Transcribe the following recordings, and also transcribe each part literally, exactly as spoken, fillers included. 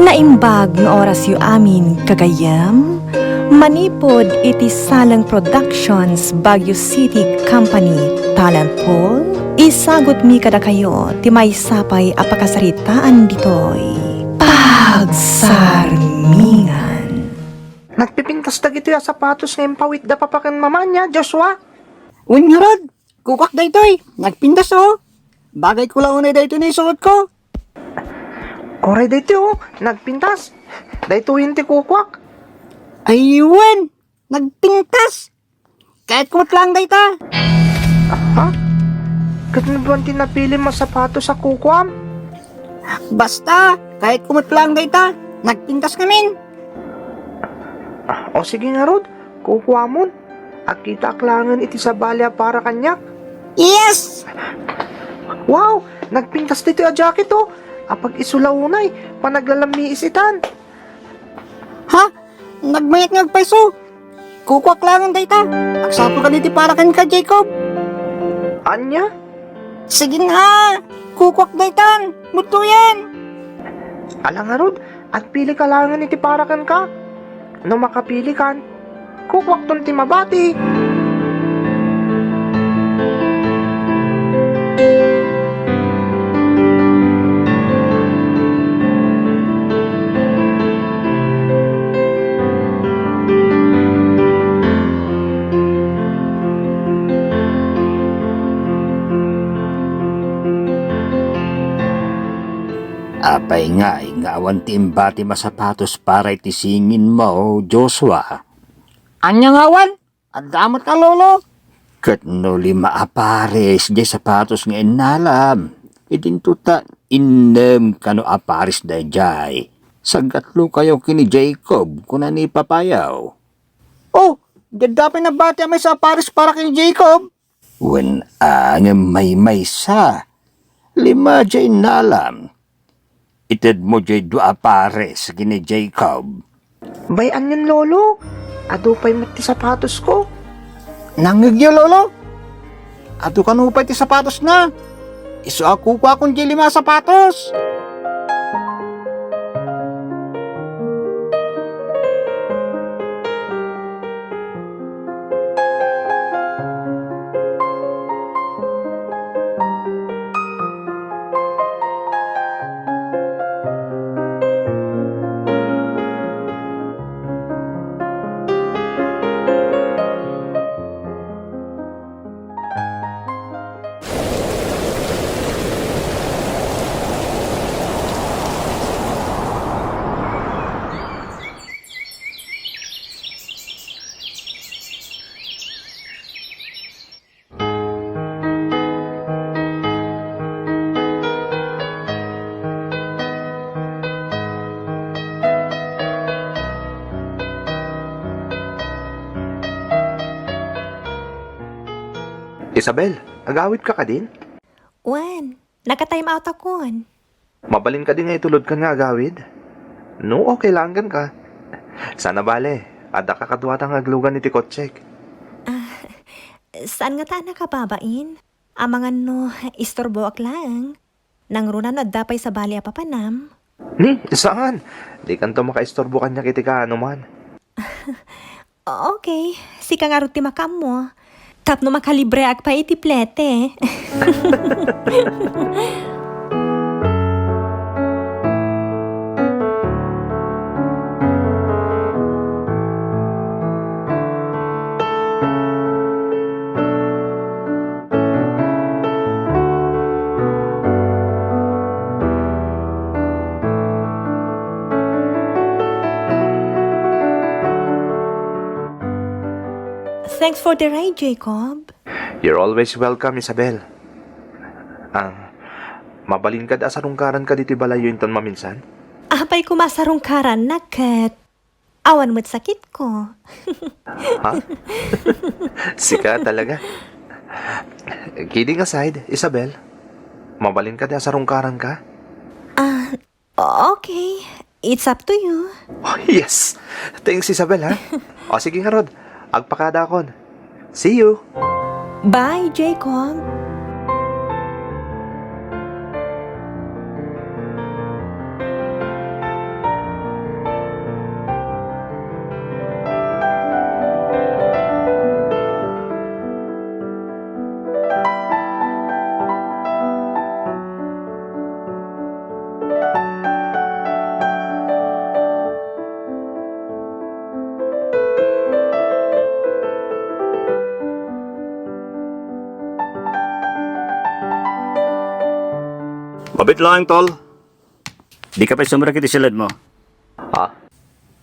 Naimbag nga orasyo amin, gagayyem. Manipud iti Saleng Productions, Baguio City Company Talent Pool, isagutmi kadakayo ti maysa pay a pakasaritaan ditoy. Pagsarmingan. Nagpipintas dagitoy a sapatos nga impawitda papa ken mama ania, Joshua? Wen ngarud, kukuak daytoy. Nagpintas, o. Bagayko la unay daytoy nga isuotko. Uray daytoy, o. Nagpintas. Daytoyen ti kukuak. Ay, wen. Nagpintas. Kayatko met laeng dayta. Ha? Ket no ban ti napilim a sapatos a kukuam? Basta, kayatko met laeng dayta. Nagpintas ngamin. Ah, o sige ngarud, kukuamon. Agkitaak laengen iti sabali a para kaniak. Yes! Wow! Nagpintas ditoy a jacket, o. Apag-isu la unay, panaglalammiis itan. Ha? Nagmayat nga agpayso. Kukuak laengen dayta. Agsapul kadi ti para kenka, Jacob. Ania? Sige nga. Kukuak daytan. Mudtoyen. Ala ngarud, agpilika laengen iti para kenka. No makapilikan, kukuakton ti mabati. Apay ngay nga awan ti imbatim a sapatos para iti singinmo, Joshua? Ania nga awan? Adda met a, Lolo. Ket no lima a pares diay sapatos nga innalam, idinto ta innem kano a pares daydiay. Sagatlokayo ken ni Jacob, kuna ni papayo. O, adda pay nabati a maysa a pares para ken ni Jacob? Wen a, ngem maymaysa. Lima diay innalam. Itedmo diay dua a pares ken ni Jacob. Bay-anyon, Lolo. Adu pay met ti sapatosko. Nangngegyo, Lolo. Adu kano pay ti sapatosna. Isu a kukuakon diay lima a sapatos. Isabel, agawidka kadin? Wen, naka-time out akon. Mabalin kadi nga itulodkan nga agawid? No, okay laeng kenka. Saan a bale, adda kakaduata nga aglugan iti kotsek. Ah, saan ngata a nakababain? Amangan no isturboak laeng. Nangruna no adda pay sabali a papanam. Hmm, saan? Dikanto makaisturbo kaniak iti kaanoman. Okay, sika ngarud ti makaammo. Tapno makalibreak pay iti plete. Thanks for the ride, Jacob. You're always welcome, Isabel. Ah, mabalin kad a sarungkaranka ditoy balayyo inton maminsan? Apay koma sarungkarannak ket awan met sakitko. Ha? Sika talaga. Kidding aside, Isabel, mabalin kad a sarungkaranka? Ah, okay. It's up to you. Oh, yes. Thanks, Isabel, ha? O, sige ngarud. Agpakadakon. See you. Bye, Jacob. Abit laeng, tol. Dika pay sumrek iti siled mo. Ha?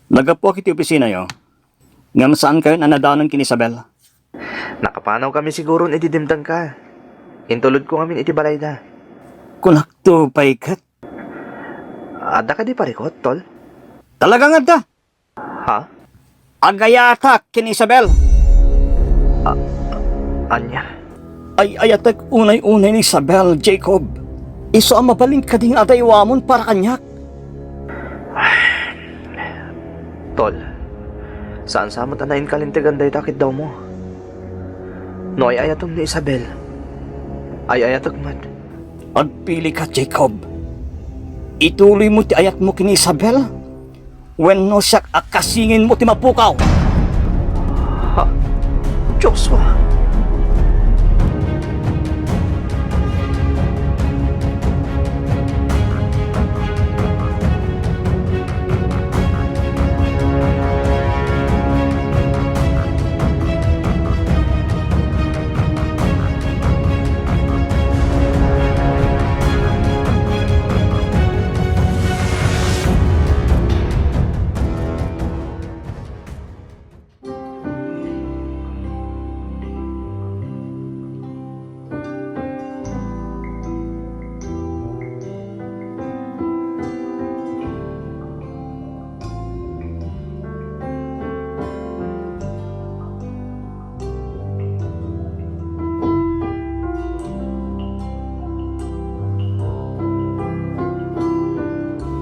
Naggapuak iti opisinayo. Ngem saankayon a nadanon ken Isabel. Nakapanawkami siguron idi dimtengka. Intulodko ngamin iti balayda. Kunakto pay ket. Adda kadi parikut, tol? Talaga nga adda. Ha? Agayatak ken Isabel. A-, ania? Ay-ayatek unay-unay ni Isabel, Jacob. Isu a mabalin kadi nga adaywamon para kaniak. Tol, saan sa met a nainkalintegan dayta ket daw mo. No ay-ayatom ni Isabel, ay-ayatek met. Agpili ka, Jacob. Ituloy mo ti ayatmo ken Isabel? Wenno siak a kasingin mo ti mapukaw? Ha? Joshua!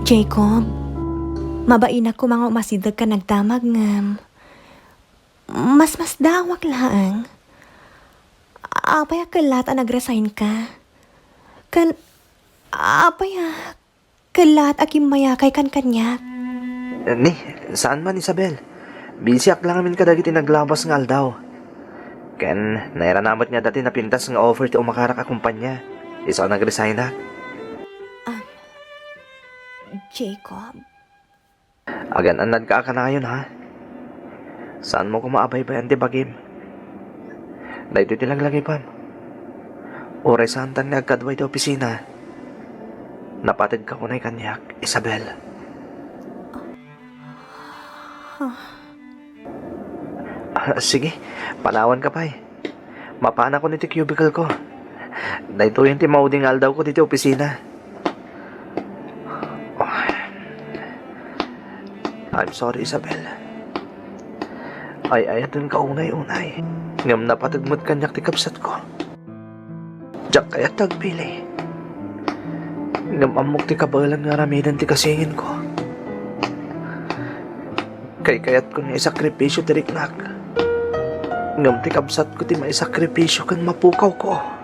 Jacob, mabainak koma nga umasideg ken nagdamag ngem masmasdaawak laeng. Apay a kellaat a nag-resign ka? Ken apay a kellaat a kimmayakay kan kaniak? Ni, saan man, Isabel. Bisiak la ngamin kadagiti naglabas nga aldaw. Ken nairana met nga adda ti napintas nga offer ti umakarak a kumpanya. Isu a nag-resignak. Um, Jacob? Agan-annadka a kanayon, ha? Saanmo koma a baybay-an ti bagim. Daytoy ti laglagipem. Uray saantan nga agkadua iti opisina, napategka unay kaniak, Isabel. Ah, sige, panawanka pay. Mapanakon iti cubicle ko. Daytoyen ti maudi nga aldawko ditoy opisina. I'm sorry, Isabel. Ay-ayatenka unay-unay. Ngem napateg met kaniak ti kabsatko. Diak kayat ti agpili. Ngem ammok ti kabaelan nga aramiden ti kasinginko. Kaykayatko nga isakripisio ti riknak. Ngem ti kabsatko ti maisakripisio ken mapukawko.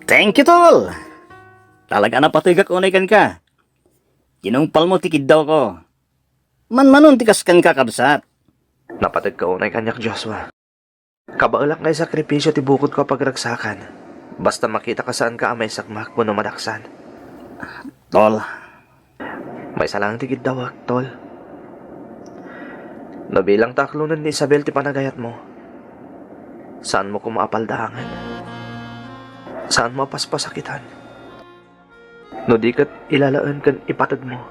Thank you, tol. Talaga napategak unay kenka. Tinungpal mo ti kiddawko. Manmanon ti kas kenka, kabsat. Napategka unay kaniak, Joshua. Kabaelak nga isakripisio ti bukodko a pagragsakan. Basta makitaka saanka a maisakmak wenno madaksan. Tol. Maysa laeng ti kiddawak, tol. No bilang ta aklonen ni Isabel ti panagayatmo, saanmo koma a paldaangen. Saanmo a paspasakitan. No di ket ilalaen ken ipateg mo.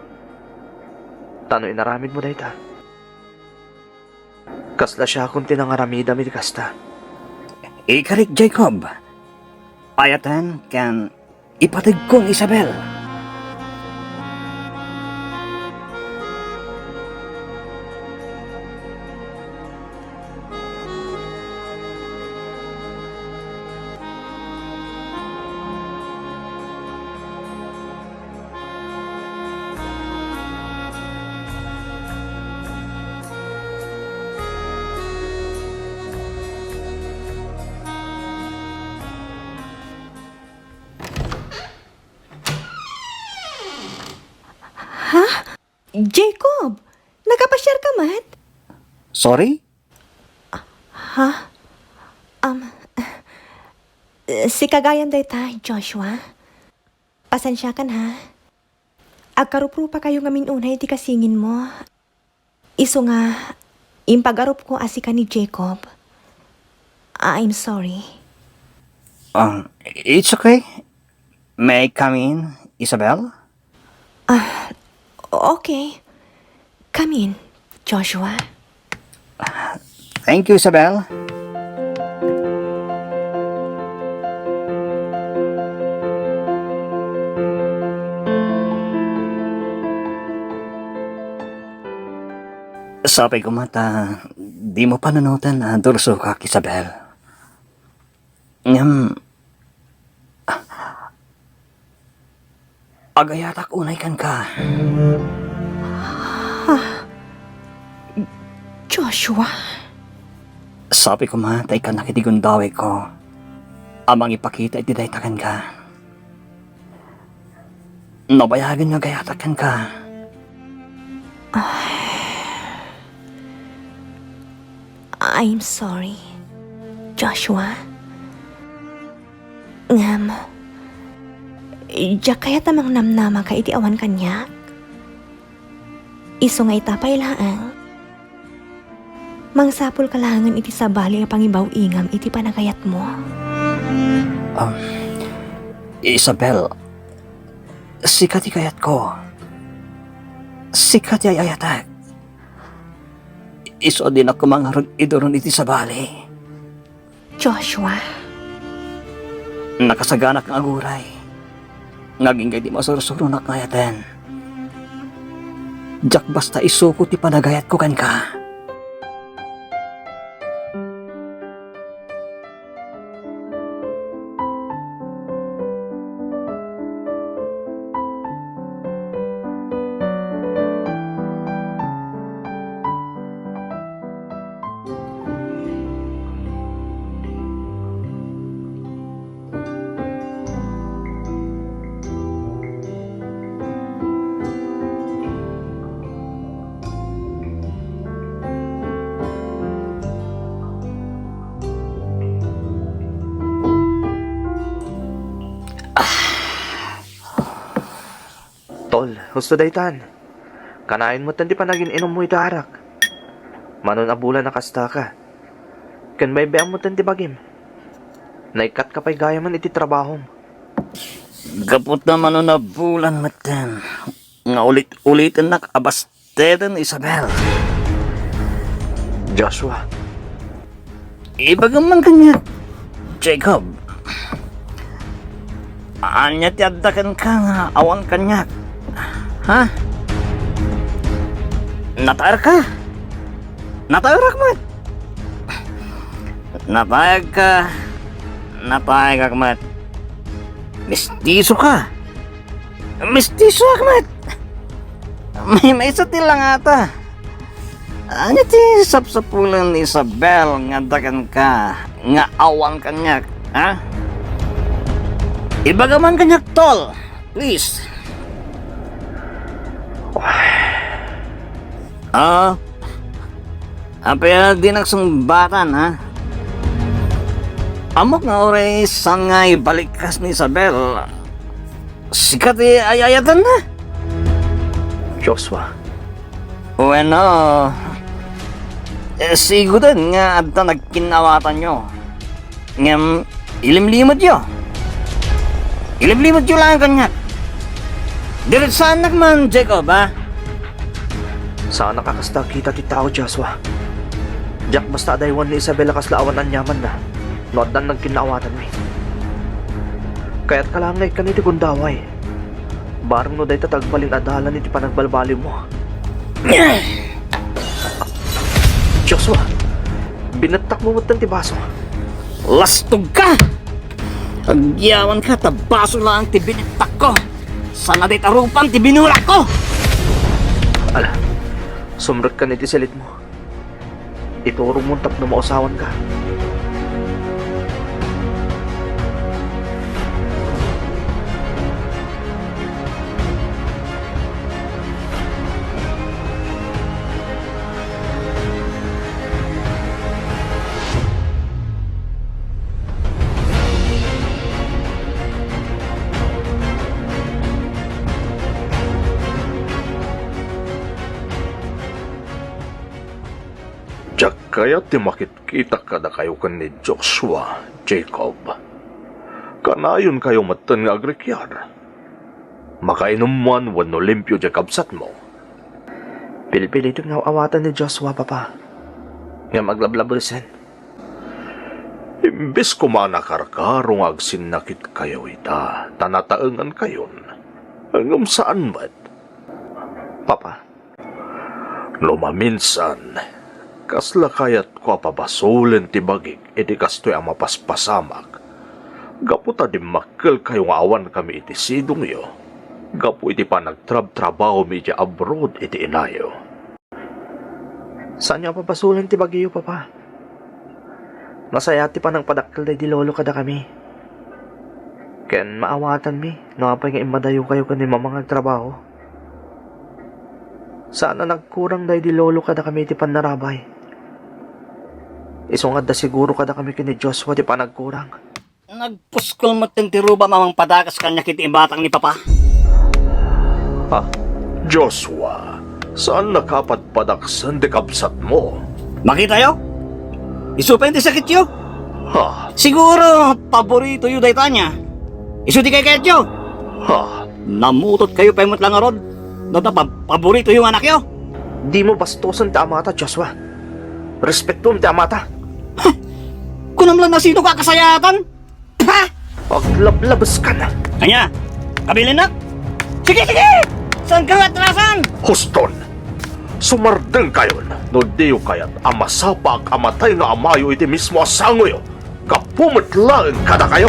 Ta no inaramid mo dayta, kasla siakon ti nangaramidam iti kasta. Ikarik, Jacob. Ayaten ken ipategkon, Isabel. Jacob, nakapasiar ka met? Sorry? Ha? Um, sika gayam dayta, Joshua. Pasensiakan, ha? Agkaruprupakayo ngamin unay iti kasinginmo. Isu nga, impagarupko a sika ni Jacob. I'm sorry. Um, it's okay. May I come in, Isabel? Ah, okay. Come in, Joshua. Thank you, Isabel. Sapay koma ta dimo panunoten a dursokak, Isabel. Ngem, agayatak unay kenka. Ah, Joshua? Sapay koma ta ikkannak iti gundawayko a mangipakita iti dayta kenka. Nabayagen nga agayatak kenka. I'm sorry, Joshua. Ngem, diak kayat a mangnamnamaka iti awan kaniak. Isu nga ita pay laeng, mangsapulka laengen iti sabali a pangibaw-ingam iti panagayatmo. Um, Isabel, sika ti kayatko. Sika ti ay-ayatek. Isu a dinak koma ngarud iduron iti sabali. Joshua. Nakasaganak nga aguray nga agingga iti masursuronak nga ayaten. Diak basta isuko ti panagayatko kenka. Tol, husto daytan. Kanayon metten ti panagin-inummo iti arak. Mano a bulan a kastaka. Ken baybay-am metten ti bagim. Naikkatka pay gayamen iti trabahom. Gapu ta mano a bulan metten nga ulit-ulitennak a basteden, Isabel. Joshua. Ibagam man kaniak, Jacob. Ania ti adda kenka nga awan kaniak? Ha? Nataerka? Nataerak met. Nataegka. Nataegak met. Mistiso ka. Mistisoak met. Maymaysa ti langata. Ania ti sapsapulen ni Isabel nga adda kenka nga awan kaniak, ha? Ibaga man kaniak, tol. Please. Ah, apay a dinak sungbatan, ha? Ammok nga uray saan nga ibalikkas ni Isabel, sika ti ay-ayatenna? Joshua. Wenno, eh, siguden nga adda nagkin-awatanyo. Ngem ilimlimedyo. Ilimlimedyo laeng kaniak. Diretsaannak man, Jacob, ha? Saanak a kasta a kita ti tao, Joshua. Diak basta adaywan ni Isabel a kasla awan aniamanna no addan nagkinnaawatanmi. Kayatka laeng nga ikkan iti gundaway. Bareng no dayta ti agbalin a dalan iti panagbalbaliwmo. Joshua, binettakmo metten ti baso. Lastogka! Agyamanka ta baso laeng ti binettakko. Saan a dayta rupan ti binurakko. Ala, sumrekkan iti silitmo. Iturogmon tapno mausawanka. Diak kayat ti makitkitak kadakayo ken ni Joshua, Jacob. Kanayonkayo metten nga agrikiar. Makainummoan wenno limpio diay kabsatmo. Pilpilitek nga aw-awatan ni Joshua, Papa. Ngem aglablabesen. Imbes koma a nakarkaro nga agsinnakitkayo ita ta nataengankayon, ngem saan met. Papa. No maminsan, kasla kayatko a pabasolen ti bagik iti kastoy a mapaspasamak, gapu ta dimmakkelkayo nga awankami iti sidongyo, gapu iti panagtrabtrabahomi iti abroad iti inayo. Saanyo a pabasolen ti bagiyo, Papa. Nasayaat ti panangpadakkel daydi lolo kadakami. Ken maawatanmi no apay nga immadayokayo ken ni Mama nga agtrabaho. Saan a nagkurang daydi lolo kadakami iti pannarabay. Isu nga adda siguro kadakami ken ni Joshua ti panagkurang. Nagpuskol metten ti rubam a mangpadakas kaniak iti imatang ni Papa. Ha? Joshua, saannaka a padpadaksen ti kabsatmo. Makitayo? Isu pay ti sakityo? Ha? Siguro, paboritoyo dayta ania. Isu ti kaykayatyo? Ha? Namutotkayo pay met la ngarud. No ta pa-, paboritoyo nga anakyo? Dimo bastosen ti amata, Joshua. Respetuem ti amata. Huh! Kunam la no sinoka a kasayaatan? Ha? Aglablabeskan. Ania? Kabilinnak? Sige, sige! Saanka nga atrasan? Huston! Sumardengkayon no diyo kayat a masapaak a matay nga amayo iti mismo a sangoyo, gapu met laeng kadakayo.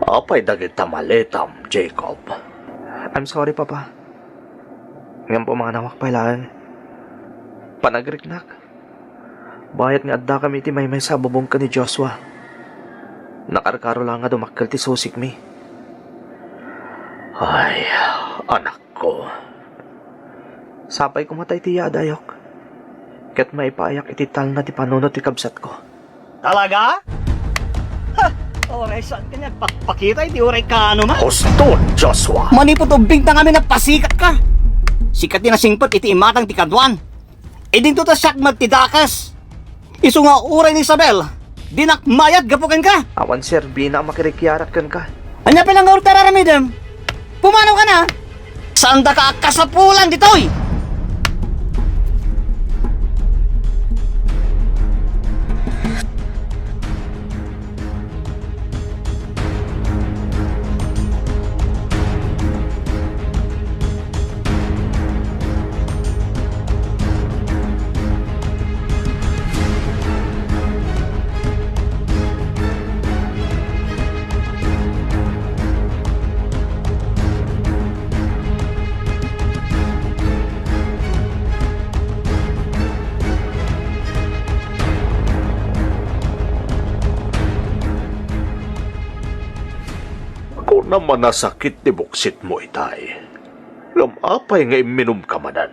Apay dagita maletam, Jacob? I'm sorry, Papa. Ngem pumanawak pay laeng. Panagriknak. Bayat nga addakami iti maymaysa a bubong ken ni Joshua. Nakarkaro la nga dumakkel ti susikmi. Ay, anakko. Sapay koma ta iti yaadayok ket maipaayak iti talna ti panunot ti kabsatko. Talaga? Ha! Uray saan kaniak pakpakita iti uray kaano man? Huston, Joshua! Manipud ubbingta ngamin a pasikatka. Sika ti nasingpet iti imatang ti kaduan. Idinto ta siak met ti dakes. Isu nga uray ni Isabel, dinak mayat gapu kenka. Awan serbina a makirikkiarak kenka. Ania pay la ngarud ti ar-aramidem? Pumanawka na! Saandaka a kasapulan ditoy! Kunam a nasakit ti buksitmo itay. Ngem apay nga imminumka manen?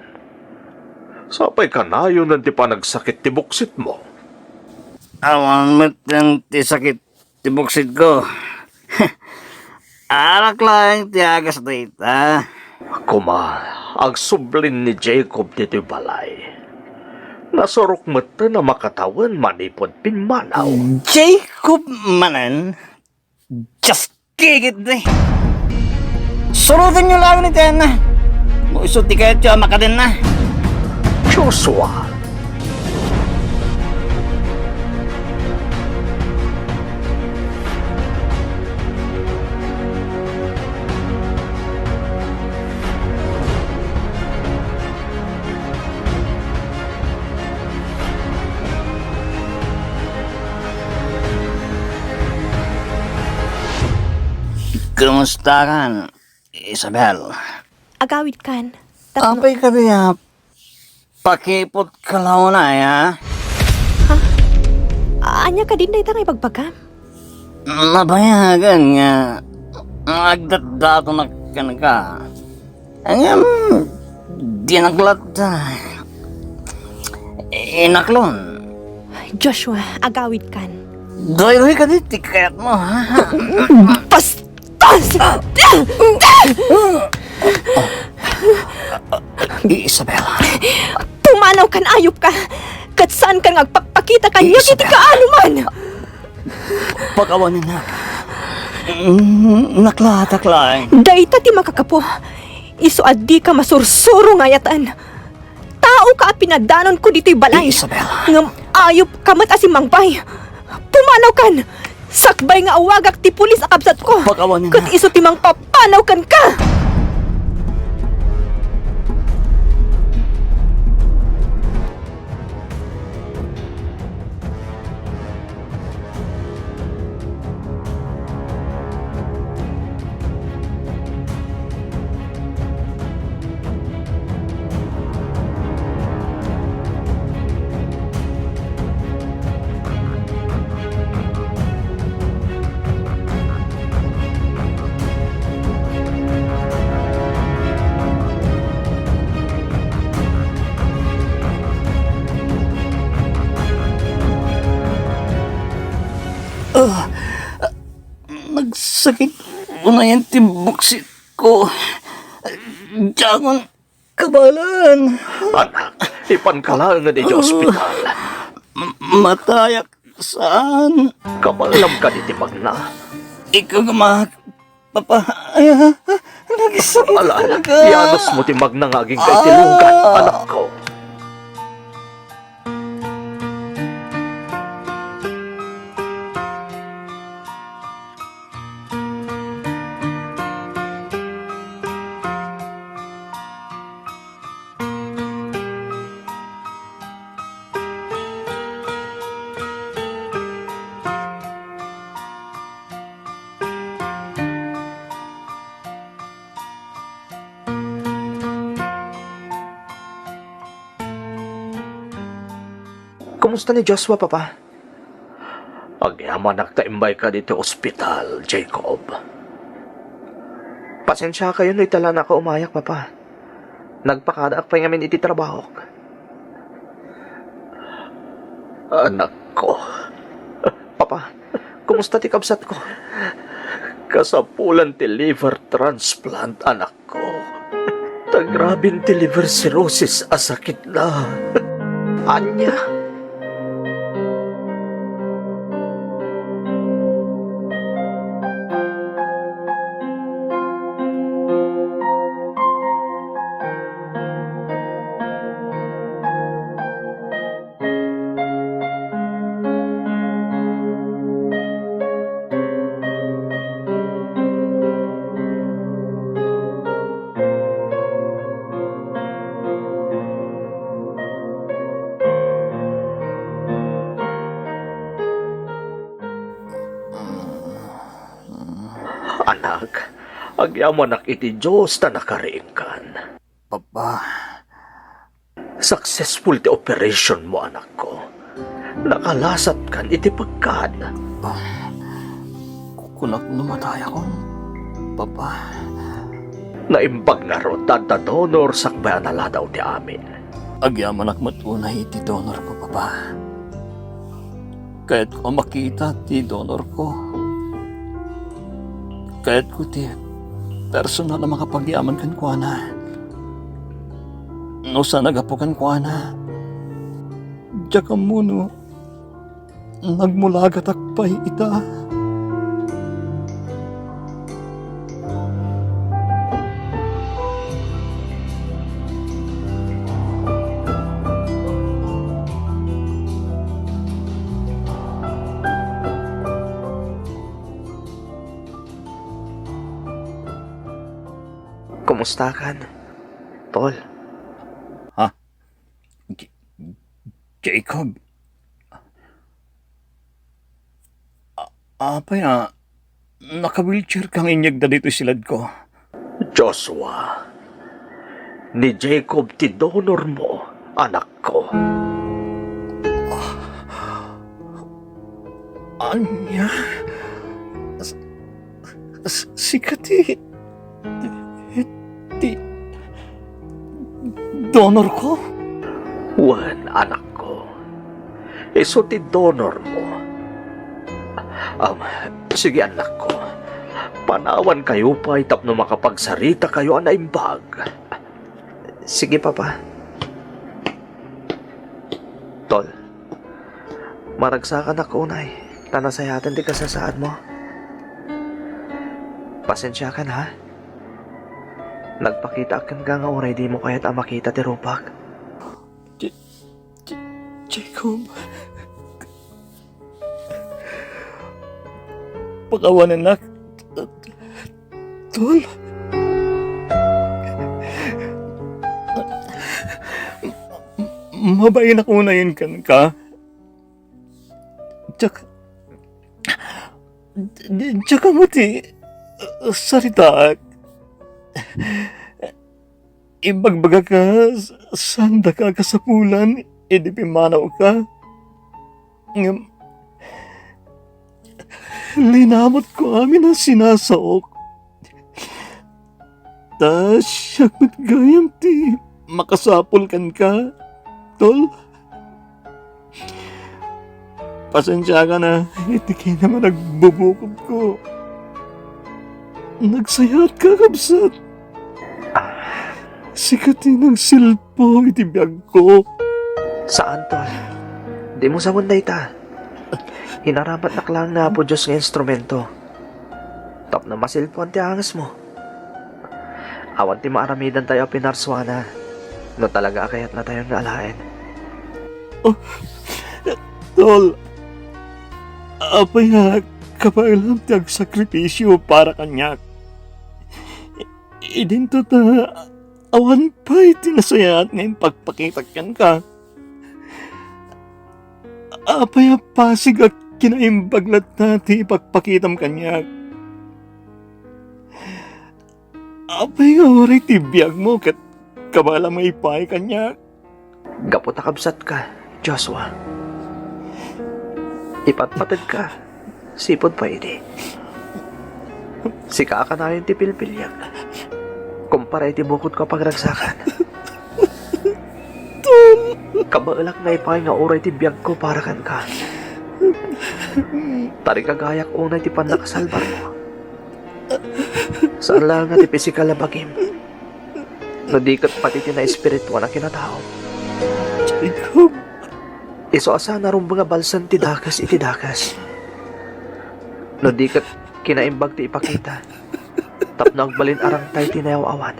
Sapay kanayonen ti panagsakit ti buksitmo. Awan met laeng ti sakit ti buksitko. Arak laeng ti agas dayta. Koma, agsublin ni Jacob ditoy balay. Nasurok metten a makatawen manipud pimmanaw. Jacob manen? Just kigit di. Surotenyo laeng ni Tiana. No isu ti kayatyo a makadenna. Joshua! Kumusta kan? Isabel. Agawidkan. Tapno Apay kadi a pakipot ka launay, ha? Ania kadin dayta nga ibagbagam? Mabayagan nga agdatdatonak kenka. Ngem, dinak latta inaklon. Joshua, agawidkan. Daytoy kadi ti kayatmo, ha? Bastos! Isabel. Pumanawkan, ayupka! Ket saankan nga agpakpakita kaniak iti kaanoman! Pakawanennak. Mm, naklatak laeng. Dayta ti makakapo. Isu a dika masursuro nga ayatan. Taoka a pinadanonko ditoy balay. Isabel. Ngem ayupka met a simmangbay. Pumanawkan! Sakbay nga awagak ti pulis a kabsatko. Pakawanennak. Ket isu ti mangpapanaw kenka. Ah, nagsakit unayen ti buksitko. Diakon kabaelan. Anak, ipanka laeng iti ospital. M-, matayak saan. Kabaelam kadi ti magna. Ikaw, Ama, Papa, ay, ah, ah, nagsakit Ala, talaga. Ianusmo ti magna nga agingga iti lunggan, Ah. anakko. Kumusta ni Joshua, Papa? Agyamanak ta imbayka ditoy ospital, Jacob. Pasensiakayo no ita la nakaumay, Papa. Nagpakadaak pay ngamin iti trabahok. Anakko. Papa, kumusta ti kabsatko? Kasapulan ti liver transplant, anakko. Ta graben ti liver cirrhosis a sakitna. Ania? Anak, agyamanak iti Dios ta nakariingkan. Papa. Successful ti operationmo, anakko. Nakalasatkan iti pagkad. Ah, kunak no matayakon, Papa. Naimbag ngarud ta adda donor sakbay a naladaw ti amin. Agyamanak met unay iti donorko, Papa. Kayatko a makita ti donorko. Kayatko ti personal a makapagyaman kenkuana. No saan a gapu kenkuana, diak ammo no nagmulagatak pay ita. Kumustakan, Paul? Ha? J-, Jacob? A-, apay a naka-wheelchair ka nga inyegda ditoy siladko? Joshua, ni Jacob ti donormo, anakko. Ania? S-, s-, sika ti, ti donorko? Wen, anakko. Isu ti donormo. Am, sige, annakko. Panawankayo pay tapno makapagsaritakayo a naimbag. Sige, Papa. Tol, maragsakanak unay, ta nasayaten ti kasasaadmo. Pasensiakan, ha? Nagpakitaak kenka nga uray dimo kayat a makita ti rupak. J-, J-, Jacob. Pakawanennak, tol. Mabainak unayen kenka. Diak, di-, diak ammo ti, uh, saritaak. Ibagbagak a saandaka a kasapulan idi pimmanawka. Ngem, linamutko amin a sinasaok. Ta siak met gayam ti makasapul kenka, tol. Pasensiakan a iti kinam a nagbubukodko. Nagsayaatka, kabsat. Sika ti nagsilpo iti biagko. Saan, tol. Dimo sawen dayta. Inaramatnak laeng ni Apo Dios nga instrumento tapno masilpuan ti angesmo. Awan ti maaramidantayo a pinarsuana no talaga a kayatnatayon nga alaen. Oh, tol, apay nga kabaelam ti agsakripisio para kaniak? Idinto ta awan pay ti nasayaat nga impagpakitak kenka. Apay a pasig a kinaimbag latta ti ipakpakitam kaniak? Apay nga uray ti biagmo ket kabaelam nga ipaay kaniak? Gapu ta kabsatka, Joshua. Ipatpatedka. Sipud pay idi, sika a kanayon ti pilpiliek kumpara iti bukodko a pagragsakan. Tol! Kabaelak nga ipaay nga uray ti biagko para kenka. Tarigagayak unay ti pannakasalbarmo. Saan laeng nga ti pisikal a bagim, no di ket pati ti naespirituan a kinataom. Jacob! Isu a saan a rumbeng a balsem ti dakes iti dakes. No di ket kinaimbag ti ipakita tapno agbalin a rangtay ti nayaw-awan.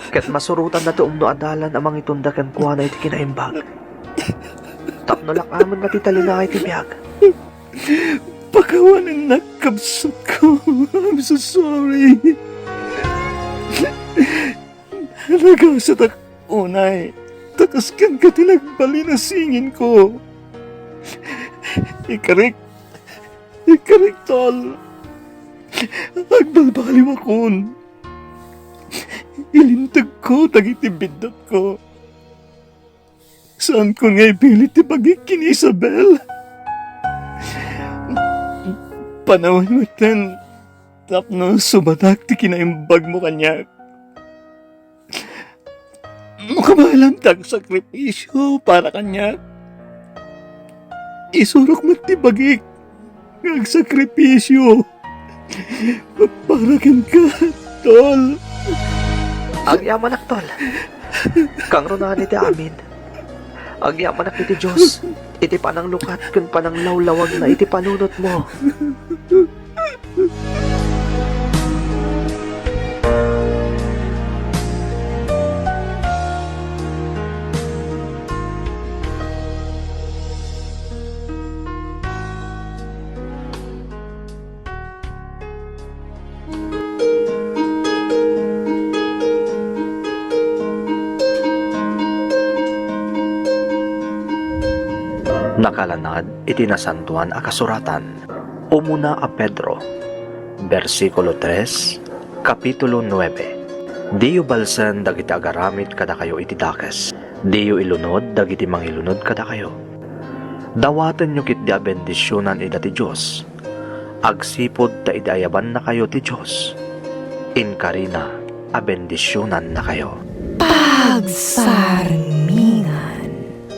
Ket masurotanna ti umno a dalan a mangitunda kenkuana iti kinaimbag. Tapno lak-amenna ti talinaed ti biag. Pakawanennak, kabsatko. I'm so sorry. Nagasatak unay, ta kas kenka ti nagbalin a singinko. Ikarik, ikarik, tol. Agbalbaliwakon. Ilintegko dagiti biddutko. Saanko nga ibilit ti bagik ken Isabel. Panawen metten tapno subadak ti kinaimbagmo kaniak. No kabaelam ti agsakripisio para kaniak, isurok met ti bagik nga agsakripisio para kenka, tol. Agyamanak, tol. Kangrunaan iti amin. Agyamanak iti Dios iti pananglukat ken pananglawlawagna iti panunotmo. Nakalanad iti Nasantoan a Kasuratan, umuna a Pedro, bersikulo tres Kapitulo nuebe. Diyo balsen dagiti agaramid kadakayo iti dakes. Diyo ilunod dagiti mangilunod kadakayo. Dawatenyo ketdi a bendisionan ida ti Dios. Agsipud ta idi ayabannakayo ti Dios, inkarina a bendisionannakayo. Pagsarmingan.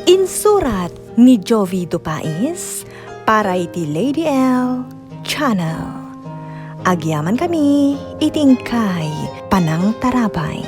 Insurat ni Jovi Dupais para iti Lady L Channel. Agyamankami iti inkay panangtarabay.